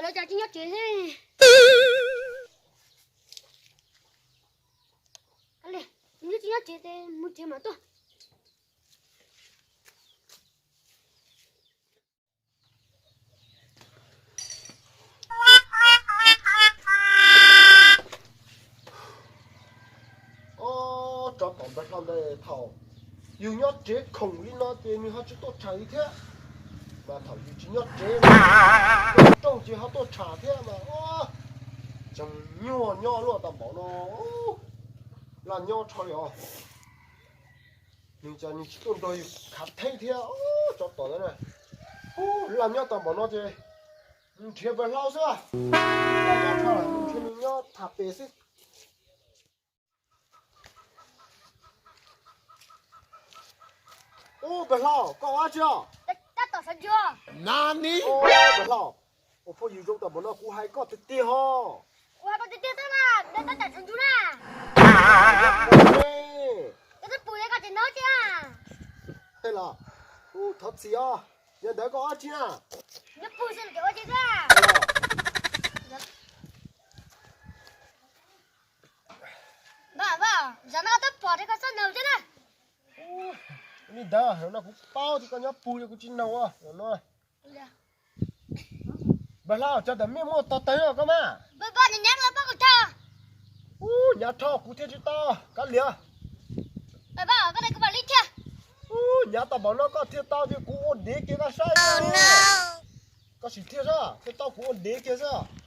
Lawv cas tsis nyob tsev thiab. Nws tsis nyob tsev ces mus tsev mam tuaj. Ob, tsov tom npawg Hlau ntawd thaum yus nyob tsev khoom li no ces nws ho tsis tuaj tsham li thiab. Mas thaum yus tsis nyob tsev, rooj ces ho tuaj tsham thiab mas. Tseem nyuaj nyob luaj tau npaum no, laj nyob rho li os. Nws cas nws tsis tuaj nrog yus khav theeb thiab. Tsov tom ntawd na, laj nyob tau npaum no ces nrhiav npawg Hlau xwb. Laj nyob rho, nrhiav nws nyob tham pem xwb. Ub, npawg Hlau, koj ua dab tsi os? Npawg Hlau, ua phooj ywg zoo tau npaum no kuv hais koj tiag tiag ho. Kuv hais koj tiag tiag xwb na, tab tom sawv ntsug na. Los, thov txim os, yog ntawd koj ua dab tsi na? Zaum no koj twb pom tias koj txhob nug thiab na. Li ntawd no kuv paub tias koj nyob pug li kuv tsis nug no. Npawg Hlau, cov ntawm mej muaj tau tawg koj mas. Ub, nyav rho kuv thiaj tsis tau, kav liam. Ub, nyav tau npaum no koj thiaj tau tias kuv ua dev kiag koj saib. Koj sim thiaj sab thiaj tau kuv ua dev kiag xwb.